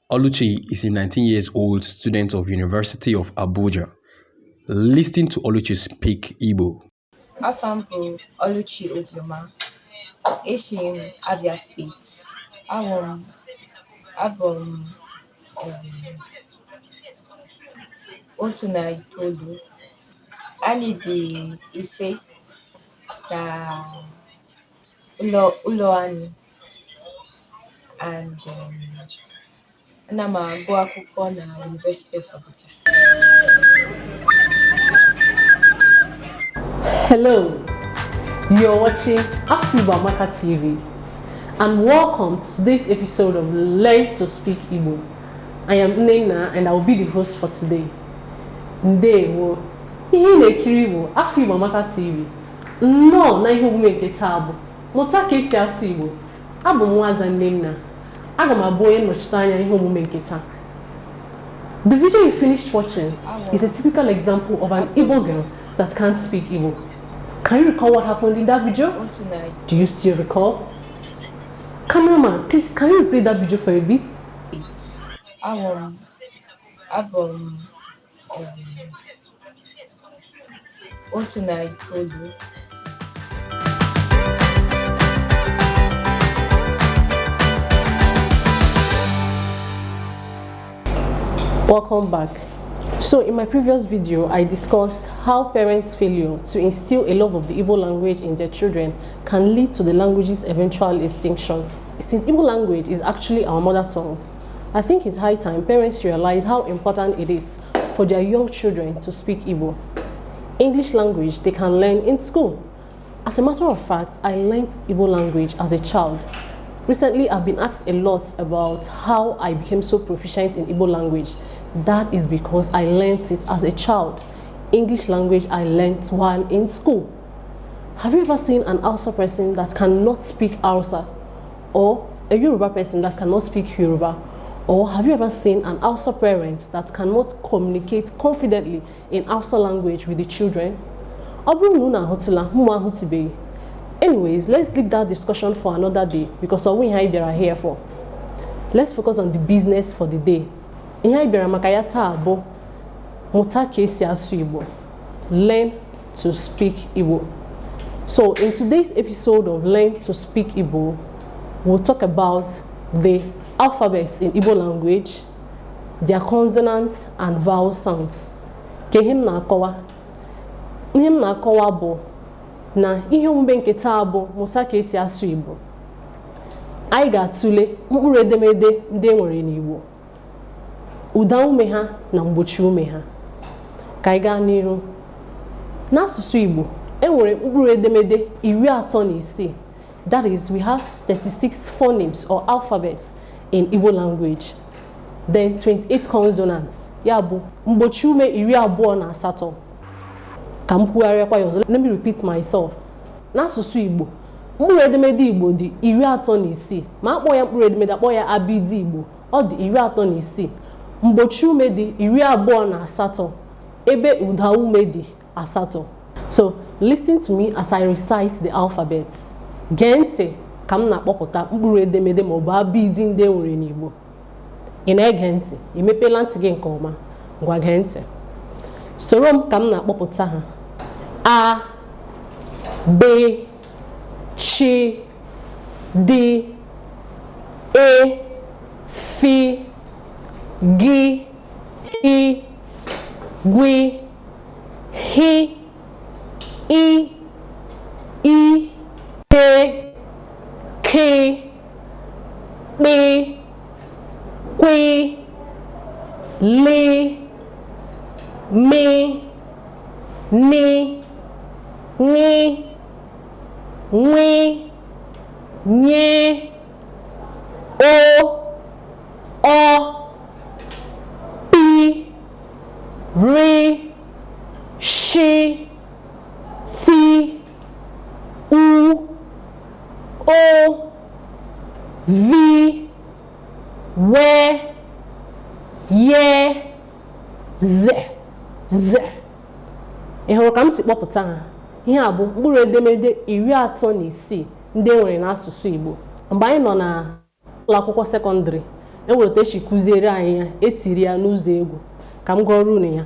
Oluchi is a 19 years old student of University of Abuja. Listen to Oluchi speak Igbo. Afa m bụ Oluchi Obioma. Esi m Abia Steeti. Awụ m abụ m 19. Anyị dị 5 na ụlọ anyị and ana m agụ akwụkwọ na University of Abuja. Hello, you're watching Afro Amaka TV and welcome to today's episode of Learn to Speak Igbo. I am Nnenna and I will be the host for today. Ndewo, ihe ị na-ekiri bụ Afro Igbo Amaka TV. Nnọọ na ihe omume nke taa bụ mụta ka esi asụ Igbo. Abụ m Nwaada Nnenna. Aga m abụ onye nnọchite anya ihe omume nke taa. The video you finished watching is a typical example of an Igbo girl that can't speak Igbo. Can you recall what happened in that video? 19. Do you still recall? Cameraman, please, can you replay that video for a bit? Awụ m abụ m 19. Welcome back. So in my previous video, I discussed how parents' failure to instill a love of the Igbo language in their children can lead to the language's eventual extinction. Since Igbo language is actually our mother tongue, I think it's high time parents realize how important it is for their young children to speak Igbo. English language they can learn in school. As a matter of fact, I learned Igbo language as a child. Recently, I've been asked a lot about how I became so proficient in Igbo language. That is because I learned it as a child. English language I learned while in school. Have you ever seen an Hausa person that cannot speak Hausa? Or a Yoruba person that cannot speak Yoruba? Or have you ever seen an Hausa parent that cannot communicate confidently in Hausa language with the children? Ọ bụrụ na unu ahụtụla, mụ ahụtụbeghị. Anyways, let's leave that discussion for another day because ọ ihe anyị bịara here for. Let's focus on the business for the day. Ihe anyị bịara maka ya taa bụ mụta ka esi asụ Igbo. Learn to speak Igbo. So in today's episode of Learn to Speak Igbo, we'll talk about the alphabet in Igbo language, their consonants and vowel sounds. Ka ihe m na-akọwa? Ihe m na-akọwa bụ na ihe omume nke taa bụ mụta ka esi asụ Igbo. Anyị ga-atụle mkpụrụ edemede ndị e nwere n'Igbo, ụda ume ha na mgbochi ume ha. Ka anyị gaa n'ihu. N'asụsụ Igbo, e nwere mkpụrụ edemede 36. That is, we have 36 phonemes or alphabets in Igbo language. Then 28 consonants, ya bụ mgbochi ume 28. Ka m kwugharịakwa ya ọzọ, let me repeat myself. N'asụsụ Igbo, mkpụrụ edemede Igbo dị 36. Ma akpọ ya mkpụrụ edemede, akpọ ya abịdị Igbo, ọ dị 36. Mgbochi ume dị 28, ebe ụda ume dị 8. So listen to me as I recite the alphabet. Gee ntị ka m na-akpọpụta mkpụrụ edemede maọbụ abịdị ndị e nwere n'Igbo. Ị na-ege ntị? Ị mepeela ntị gị nke ọma? Ngwa, gee ntị. Soro m ka m na-akpọpụta ha. A, B, Ch, D, E, F, G, I, Gw, H, I, I, P, K, Kp, Kw, L, M, N, Ṅ, Nw, Ny, O, Ọ, P, R, Sh, T, U, O, V, W, Y, Z, Z. Ị hụrụ ka m si kpọpụta ha? Ihe a bụ mkpụrụ edemede 36 ndị e nwere n'asụsụ Igbo. Mgbe anyị nọ na ụlọ akwụkwọ sekọndịrị, Enwere otu esi kụziere anyị ya, etiri ya n'ụzọ egwu. Ka m gụọrọ unu ya: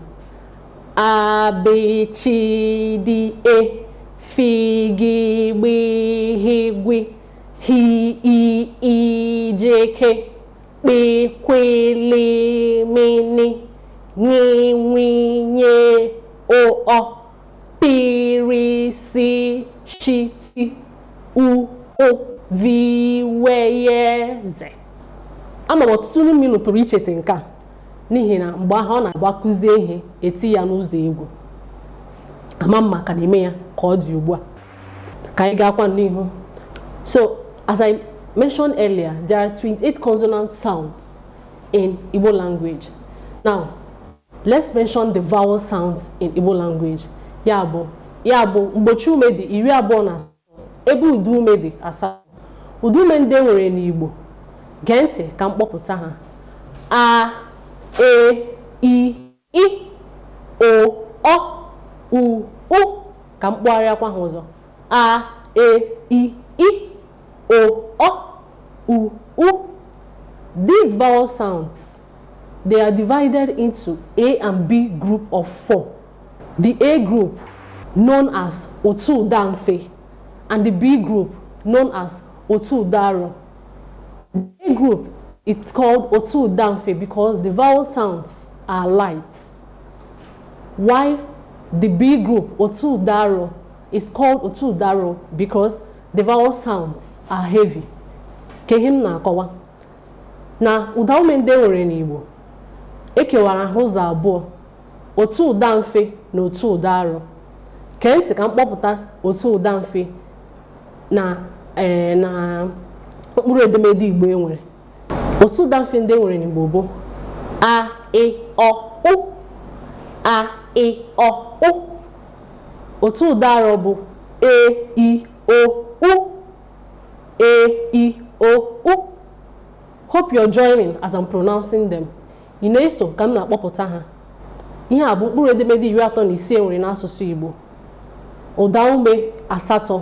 A, B, C, D, E, F, G, B, H, G, H, I, I, J, K, P, Q, L, M, N, N, W, Y, O, O, P, R, S, Sh, T, U, O, V, W, Y, Z. Ama m ọtụtụ n'ime unu pụrụ icheta nke a, n'ihi na mgbe ahụ ọ na-agba kụzie ihe, eti ya n'ụzọ egwu. Ama m maka na-eme ya ka ọ dị ugbu a. Ka anyị gaakwa n'ihu. So as I mentioned earlier, there are 28 consonant sounds in Igbo language. Now let's mention the vowel sounds in Igbo language. Ya bụ mgbochi ume dị 28, ebe ụda ume dị 8. Ụda ume ndị e nwere n'Igbo, gee ntị ka m kpọpụta ha: a, e, i, ị, o, ọ, u, ụ. Ka m kpọgharịakwa ha ọzọ: a, e, i, ị, o, ọ, u, ụ. These vowel sounds, they are divided into A and B group of four. The A group, known as otu ụda mfe, and the B group, known as otu ụda arọ. The A group, it's called otu ụda mfe because the vowel sounds are light, while the B group, otu ụda arọ, is called otu ụda arọ because the vowel sounds are heavy. Ka ihe m na-akọwa na ụda ume ndị e nwere n'Igbo, ekewara ha ụzọ abụọ: otu ụda mfe na otu ụda arọ. Kee ntị ka m kpọpụta otu ụda mfe na mkpụrụ edemede Igbo e nwere. Otu ụda mfe ndị e nwere n'Igbo bụ a, ị, ọ, ụ, a, ị, ọ, ụ. Otu ụda arọ bụ e, i, o, u, e, i, o, u. Hope you're joining as I'm pronouncing them. Ị na-eso ka m na-akpọpụta ha? Ihe a bụ mkpụrụ edemede 36 e nwere n'asụsụ Igbo. Ụda ume asatọ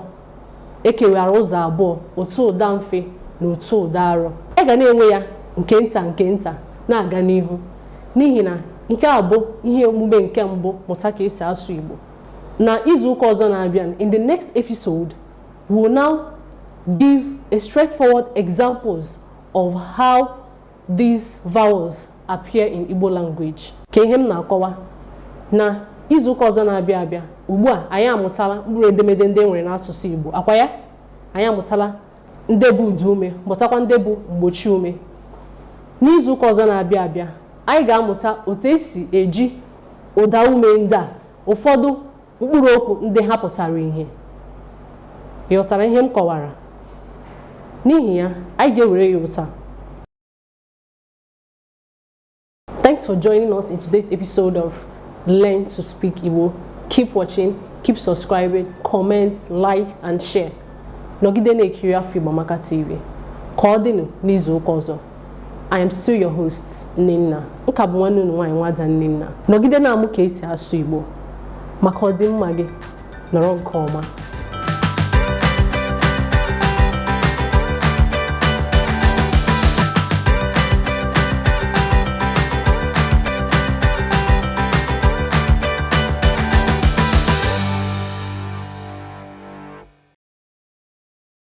ekewara ụzọ abụọ: otu ụda mfe na otu ụda arọ. A ga na-enwe ya nke nta nke nta na-aga n'ihu, n'ihi na nke a bụ ihe omume nke mbụ, mụta ka esi asụ Igbo. Na izu ụka ọzọ na-abịa, in the next episode, we will now give a straightforward examples of how these vowels appear in Igbo language. Ka ihe m na-akọwa na izu ụka ọzọ na-abịa abịa. Ugbu a anyị amụtala mkpụrụ edemede ndị e nwere n'asụsụ Igbo akwa ya. Anyị amụtala ndị bụ ụda ume, mụtakwa ndị bụ mgbochi ume. N'izu ụka ọzọ na-abịa abịa, anyị ga-amụta otu esi eji ụda ume ndị a ụfọdụ mkpụrụ okwu ndị ha pụtara ihe. Ị ghọtara ihe m kọwara? N'ihi ya, anyị ga-ewere ya otu a. Thanks for joining us in today's episode of Learn to Speak Igbo. Keep watching, keep subscribing, comment, like and share. Nọgide na-ekiri Afọ Igbo Amaka TV. Ka ọ dịnụ n'izu ụka ọzọ. I am still your host, Nnenna. Nka bụ nwanne unu nwaanyị, nwada Nnenna. Nọgide na-amụ ka esi asụ Igbo maka ọdịmma gị. Nọrọ nke ọma.